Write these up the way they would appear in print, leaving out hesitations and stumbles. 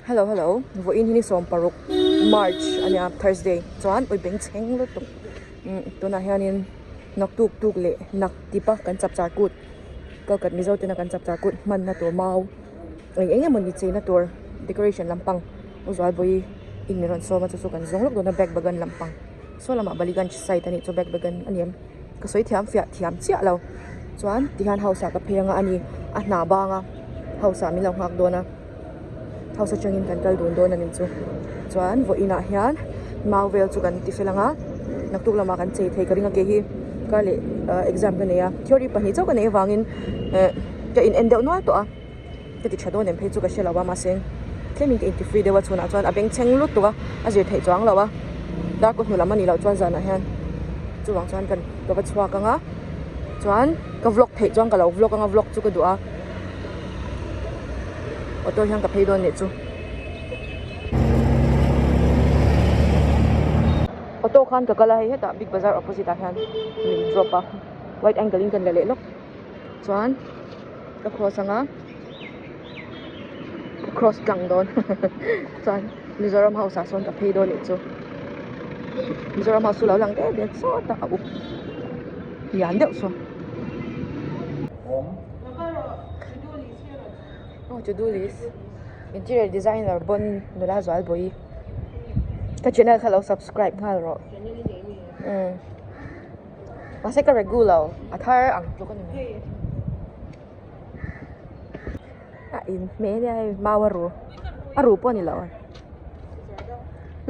Hello hello vawiin hi ni 16 March ania Thursday chuan ui beng chheng lutuk umm tunah hianin nak tuk tuk leh nak tip a kan chapchar kut kalkat mizo tena kan chapchar kut hmanna tur mau eng eng emawni cheina tur decoration lampang u zualbawi in min rawn sawm a chu chu kan zawng lawk dawn a bag bagan lampang saw lamah Baliganj side a nih chu bag bagan a ni em ka sawi thiam fiah thiam chiah lo chuan tihian house ah ka phei anga a ni a hna bang a house ah min lo nghak dawn a house atangin kan kal dun dawn a ni chu chuan vawiin ah hian mau vel chu kan ti fel ang a naktuk lamah kan chei thei ka ring a kei hi kar leh ah exam ka nei a theory pahnih chauh ka neih avangin eh ka in en deuh nual tawh a ka ti tha dawn em phei chu ka hre lo a mahse tlemin ka inti free deuh a chhunah chuan a bengchheng lutuk a a zir theih chuang lo a dar kawhnu lam a nih loh chuan zanah hian chuvang chuan kan ka va chhuak ang a chuan ka vlog theih chuan ka lo vlog ang a vlog chu ka duh a. Auto hian ka phei dawn nih chu. Auto khan ka kal a hei hetah big bazaar opposite ah hian min drop a wide angle in kan la leh lawk chuan ka cross ang a ka cross tlang dawn chuan Mizoram house ah sawn ka phei dawn nih chu Mizoram house chu lo lang deuh deuh sawt a a uk lian deuh saw. Oh to do list interior designer pawn nula zualbawi ka channel kha lo subscribe nghal rawh umm mahse ka regu lo a thar ang tluk a ni mai a in hmeh ania hei mau a ru a ru pawh a ni lo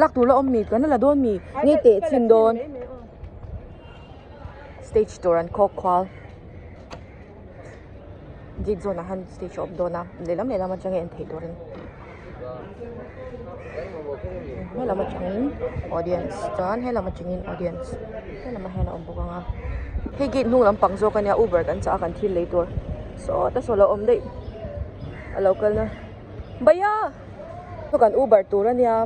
lak tur la awm mi kan la la dawn mi nge teh chhin dawn. Stage tur an khawk khual gate zawnah hian stage a awm dawn a lehlam lehlam atanga en theih turin helam atangin audience chuan helam atangin audience helamah hian a awm bawk ang a hei gate hnung lampang zawk ania uber kan chah a kan thil lei tur sawta saw lo awm daih a lo kal na bhaiya kan uber tur ania.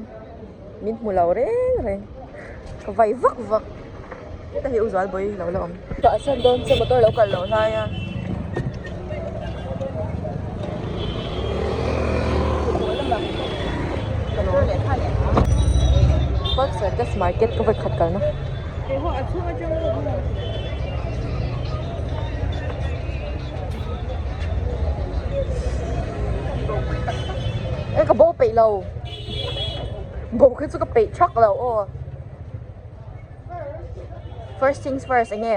Min hmu lo reng reng ka vai vak vak heta hi u Zualbawi lo la awm. Tah sawn dawn che motor lo kal loh lai a. Park Circus Market ka vawi khat kalna. E ka bo peih lo. Bo khi chu ka peih thak lo aw. First things first eng nge?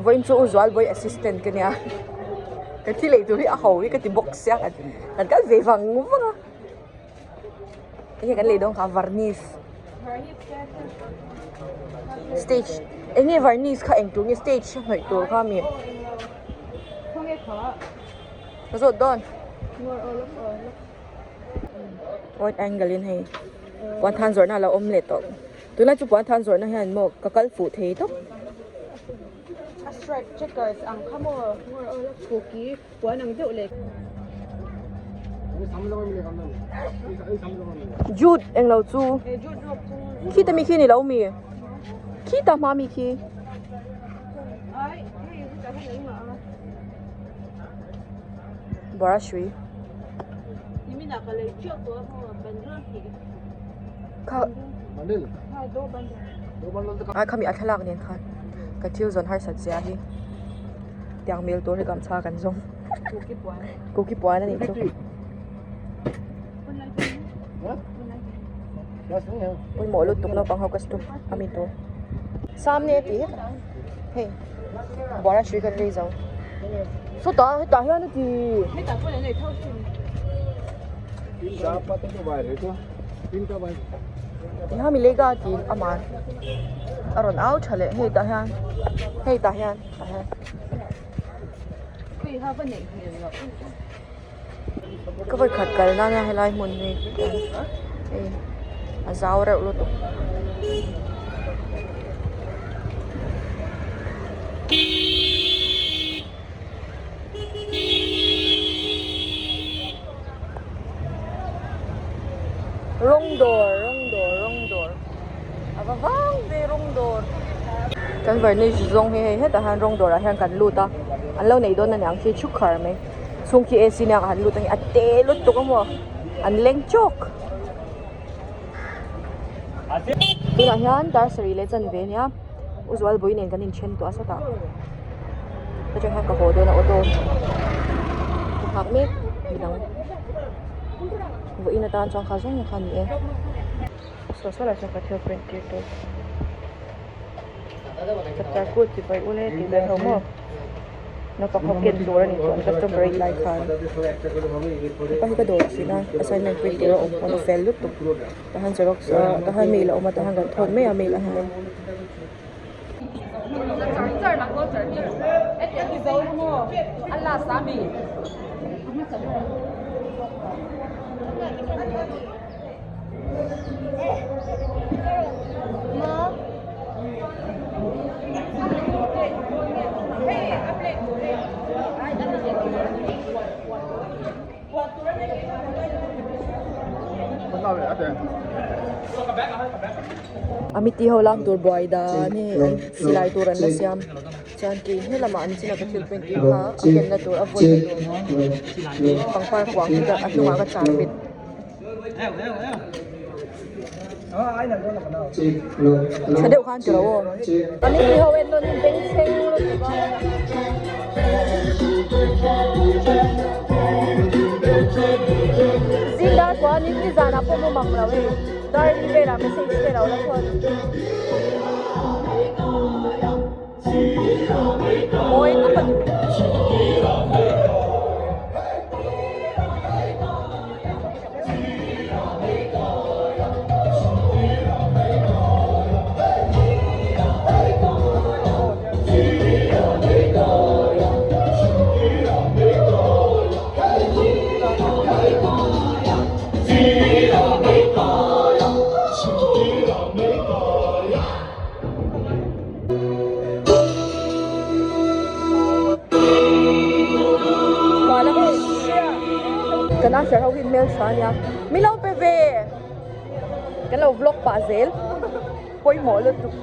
Vawiin chu U Zualbawi assistant ka nia. Ka thi lei tur hi a ho hi ka ti bawk sia kan kal ve vang vang a. Enge kan lei dawn kha varnish stage enge varnish kha eng tur nge stage a hnawih tur kha ami ka zawt dawn right angle in hei puan than zawrhna a lo awm leh tawh tunlai chu puan than zawrhna hian maw ka kal fuh thei tawp. Jute englo chu khita mi khi ni lo mi khita hma mi khi brush ri kha a khami a thlalak nen khan ka thil zawn harsat zia hi. Tiang mel tur hi gamchha kan zawng kuki puan a nih chu pawimawh lutuk naupang ho custom ami tur samne a ti hetah hei buara hrui kan lei zo sawtah hetah hian a ti Engha milega tiin amah a rawn au tha leh hei tah hian hei tah hian. Ka vawi khat kal nan a helai hmun hi hei a zau reuh lutuk. Rawng dawr rawng dawr rawng dawr a va vang ve rawng dawr. Kan varnish zawng hi hei hetah hian rawng dawrah hian kan lut a an lo nei dawn aniang khi thu khar mai chhung khi ac nia ka han lut a te lutuk a maw an leng chawk. Tunah hian dar sarih leh chanve ania u Zualbui nen kan inthen tawh a sawtah atang hian ka haw dawn a auto ka nghak mek midang vawiin atan chuan kha zawng kha a ni e saw saw lah chuan ka thil print tir tawp chapchar kut chibai ule tih vel ho maw. Naupang ho ken tur a nih chuan customer rate lai khan hepa hi ka dawr thin a assignment print tur a awm pawn a fel lutuk tahan xerox ah tahan mail a awm a tahan kan thawn mai a mail ah hian. Amity ho lang tur buai dan hei an silai tur an la siam chuan kei he lamah an chin a ka thil print tir kha a kenna tur a vawn na tur pangpar kuang hi a hnungah ka char bet. Tha deuh khan tilo aw. Committee ho en nawn in bengchheng lutuk a. Zing dar kua ni ni zanah pawh mu mang lo hei. Dar li velah message te lo la thawn. Mawi tak a ni. Kan usher ho hi hmeltha ania min lo pe ve kan lo vlog pah zel pawimawh lutuk.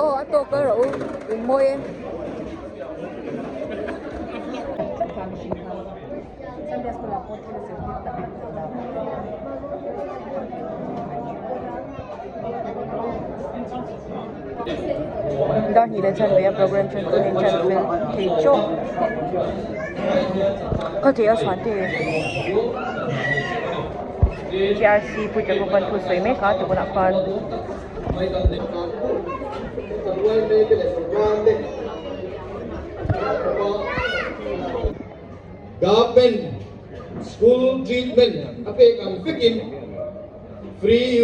Aw a tawk a rawh u in mawi e. Dar hnih leh chanve a program then tur in chan fel thei tawk ka thei a chhuan te G R C Pu Jacob an thu sawi mek a tunah khan. Government school treatment a pek ang vekin free.